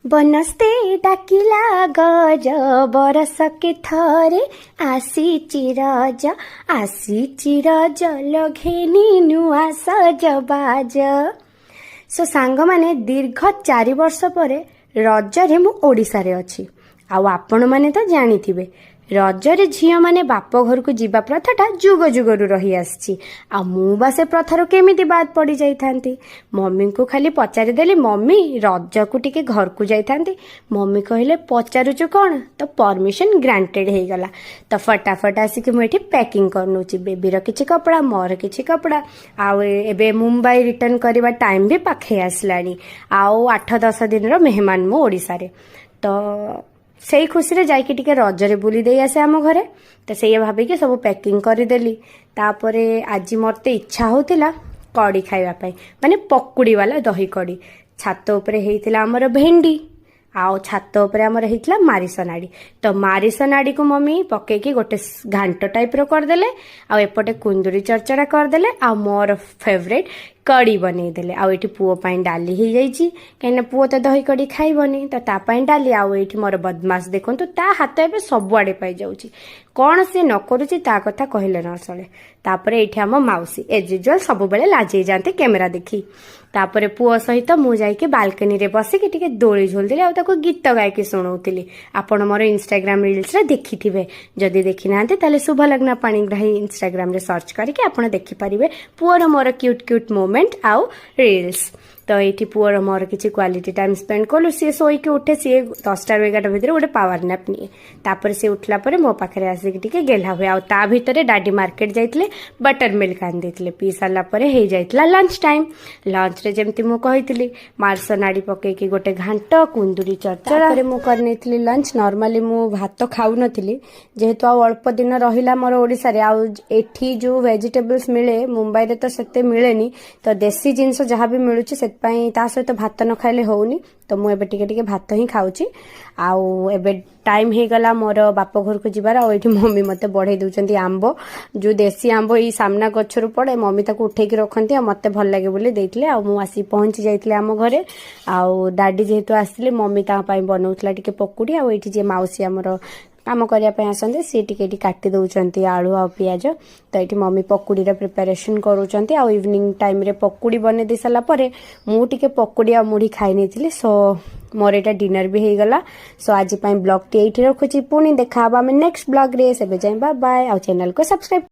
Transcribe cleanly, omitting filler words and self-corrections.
ବନସ୍ତେ ଡାକିଲା ଗଜ, ବରଷକେ ଥରେ ଆସିଚି ରଜ, ଆସିଚି ରଜ ଲୋ ଘେନି ନୂଆ ସଜବାଜ। ସୋ ସାଙ୍ଗମାନେ, ଦୀର୍ଘ 4 ବର୍ଷ ପରେ ରଜରେ ମୁଁ ଓଡ଼ିଶାରେ ଅଛି। ଆଉ ଆପଣମାନେ ତ ଜାଣିଥିବେ, ରଜରେ ଝିଅମାନେ ବାପ ଘରକୁ ଯିବା ପ୍ରଥାଟା ଯୁଗ ଯୁଗରୁ ରହି ଆସିଛି। ଆଉ ମୁଁ ବା ସେ ପ୍ରଥାରୁ କେମିତି ବାଦ ପଡ଼ି ଯାଇଥାନ୍ତି? ମମିଙ୍କୁ ଖାଲି ପଚାରିଦେଲି, "ମମି, ରଜକୁ ଟିକେ ଘରକୁ ଯାଇଥାନ୍ତି।" ମମି କହିଲେ, "ପଚାରୁଛୁ କ'ଣ?" ତ ପରମିସନ୍ ଗ୍ରାଣ୍ଟେଡ୍ ହେଇଗଲା। ତ ଫଟାଫଟ ଆସିକି ମୁଁ ଏଠି ପ୍ୟାକିଂ କରିନେଉଛି, ବେବିର କିଛି କପଡ଼ା, ମୋର କିଛି କପଡ଼ା। ଆଉ ଏବେ ମୁମ୍ବାଇ ରିଟର୍ନ କରିବା ଟାଇମ୍ ବି ପାଖେଇ ଆସିଲାଣି। ଆଉ 8-10 ଦିନର ମେହମାନ ମୁଁ ଓଡ଼ିଶାରେ। ତ ସେଇ ଖୁସିରେ ଯାଇକି ଟିକେ ରଜରେ ବୁଲି ଦେଇ ଆସେ ଆମ ଘରେ। ତ ସେଇଆ ଭାବିକି ସବୁ ପ୍ୟାକିଂ କରିଦେଲି। ତାପରେ ଆଜି ମୋତେ ଇଚ୍ଛା ହେଉଥିଲା କଡ଼ି ଖାଇବା ପାଇଁ, ମାନେ ପକୁଡ଼ି ବାଲା ଦହି କଡ଼ି। ଛାତ ଉପରେ ହେଇଥିଲା ଆମର ଭେଣ୍ଡି ଆଉ ଛାତ ଉପରେ ଆମର ହେଇଥିଲା ମାରିସ ନାଡ଼ି। ତ ମାରିସ ନାଡ଼ିକୁ ମମି ପକେଇକି ଗୋଟେ ଘାଣ୍ଟ ଟାଇପ୍ର କରିଦେଲେ ଆଉ ଏପଟେ କୁନ୍ଦୁରି ଚରଚରା କରିଦେଲେ ଆଉ ମୋର ଫେଭରେଟ୍ କଡ଼ି ବନେଇଦେଲେ। ଆଉ ଏଇଠି ପୁଅ ପାଇଁ ଡାଲି ହେଇଯାଇଛି, କାହିଁକିନା ପୁଅ ତ ଦହି କଡ଼ି ଖାଇବନି, ତ ତା ପାଇଁ ଡାଲି। ଆଉ ଏଇଠି ମୋର ବଦମାସ ଦେଖନ୍ତୁ, ତା ହାତ ଏବେ ସବୁଆଡ଼େ ପାଇଯାଉଛି। କ'ଣ ସିଏ ନ କରୁଛି, ତା କଥା କହିଲେ ନ ସଳେ। ତାପରେ ଏଇଠି ଆମ ମାଉସୀ ଏଜ୍ ୟୁଜୁଆଲ୍ ସବୁବେଳେ ଲାଜେଇ ଯାଆନ୍ତି କ୍ୟାମେରା ଦେଖି। ତାପରେ ପୁଅ ସହିତ ମୁଁ ଯାଇକି ବାଲକନିରେ ବସିକି ଟିକେ ଦୋଳି ଝୁଲୁଥିଲି ଆଉ ତାକୁ ଗୀତ ଗାଇକି ଶୁଣଉଥିଲି। ଆପଣ ମୋର ଇନଷ୍ଟାଗ୍ରାମ ରିଲ୍ସରେ ଦେଖିଥିବେ। ଯଦି ଦେଖିନାହାନ୍ତି, ତାହେଲେ ଶୁଭଲଗ୍ନା ପାଣିଗ୍ରାହୀ ଇନଷ୍ଟାଗ୍ରାମରେ ସର୍ଚ୍ଚ କରିକି ଆପଣ ଦେଖିପାରିବେ ପୁଅର ମୋର କ୍ୟୁଟ୍ କ୍ୟୁଟ୍ ମୋମେଣ୍ଟ ଆଉ ରିଲ୍ସ। ତ ଏଇଠି ପୁଅର ମୋର କିଛି କ୍ୱାଲିଟି ଟାଇମ୍ ସ୍ପେଣ୍ଡ କଲୁ। ସିଏ ଶୋଇକି ଉଠେ, ସିଏ 10ଟାରୁ 11 ଭିତରେ ଗୋଟେ ପାୱାର ନ୍ୟାପ୍ ନିଏ। ତାପରେ ସିଏ ଉଠିଲା ପରେ ମୋ ପାଖରେ ଆସିକି ଟିକେ ଗେହ୍ଲା ହୁଏ। ଆଉ ତା ଭିତରେ ଡାଡି ମାର୍କେଟ ଯାଇଥିଲେ, ବଟର ମିଲ୍କ ଆଣି ଦେଇଥିଲେ। ପିଇ ସାରିଲା ପରେ ହେଇଯାଇଥିଲା ଲଞ୍ଚ ଟାଇମ୍। ଲଞ୍ଚରେ ଯେମିତି ମୁଁ କହିଥିଲି, ମାର୍ସ ନାଡ଼ି ପକେଇକି ଗୋଟେ ଘାଣ୍ଟ, କୁନ୍ଦୁରି ଚରଚରା। ପରେ ମୁଁ କରିନେଇଥିଲି ଲଞ୍ଚ। ନର୍ମାଲି ମୁଁ ଭାତ ଖାଉନଥିଲି, ଯେହେତୁ ଆଉ ଅଳ୍ପ ଦିନ ରହିଲା ମୋର ଓଡ଼ିଶାରେ। ଆଉ ଏଠି ଯେଉଁ ଭେଜିଟେବଲ୍ସ ମିଳେ, ମୁମ୍ବାଇରେ ତ ସେତେ ମିଳେନି। ତ ଦେଶୀ ଜିନିଷ ଯାହା ବି ମିଳୁଛି, ସେଥିପାଇଁ ତା ସହିତ ଭାତ ନ ଖାଇଲେ ହଉନି। ତ ମୁଁ ଏବେ ଟିକେ ଟିକେ ଭାତ ହିଁ ଖାଉଛି। ଆଉ ଏବେ ଟାଇମ୍ ହେଇଗଲା ମୋର ବାପ ଘରକୁ ଯିବାର। ଆଉ ଏଇଠି ମମି ମୋତେ ବଢ଼େଇ ଦେଉଛନ୍ତି ଆମ୍ବ। ଯେଉଁ ଦେଶୀ ଆମ୍ବ ଏଇ ସାମ୍ନା ଗଛରୁ ପଡ଼େ, ମମି ତାକୁ ଉଠେଇକି ରଖନ୍ତି ଆଉ ମୋତେ ଭଲ ଲାଗେ ବୋଲି ଦେଇଥିଲେ। ଆଉ ମୁଁ ଆସିକି ପହଞ୍ଚି ଯାଇଥିଲି ଆମ ଘରେ। ଆଉ ଡାଡି ଯେହେତୁ ଆସିଥିଲେ, ମମି ତାଙ୍କ ପାଇଁ ବନଉଥିଲା ଟିକେ ପକୁଡ଼ି। ଆଉ ଏଇଠି ଯିଏ ମାଉସୀ ଆମର କାମ କରିବା ପାଇଁ ଆସନ୍ତି, ସିଏ ଟିକେ ଏଠି କାଟି ଦେଉଛନ୍ତି ଆଳୁ ଆଉ ପିଆଜ। ତ ଏଇଠି ମମି ପକୁଡ଼ିର ପ୍ରିପାରେସନ୍ କରୁଛନ୍ତି। ଆଉ ଇଭିନିଂ ଟାଇମ୍ରେ ପକୁଡ଼ି ବନେଇ ଦେଇ ସାରିଲା ପରେ ମୁଁ ଟିକେ ପକୁଡ଼ି ଆଉ ମୁଢ଼ି ଖାଇ ନେଇଥିଲି। ସୋ ମୋର ଏଇଟା ଡିନର ବି ହେଇଗଲା। ସୋ ଆଜି ପାଇଁ ବ୍ଲଗ୍ଟି ଏଇଠି ରଖୁଛି। ପୁଣି ଦେଖା ହବା ଆମେ ନେକ୍ସଟ ବ୍ଲଗ୍ରେ। ସେବେ ଯାଏଁ ବାଏ ବାଏ ଆଉ ଚ୍ୟାନେଲକୁ ସବସ୍କ୍ରାଇବ୍।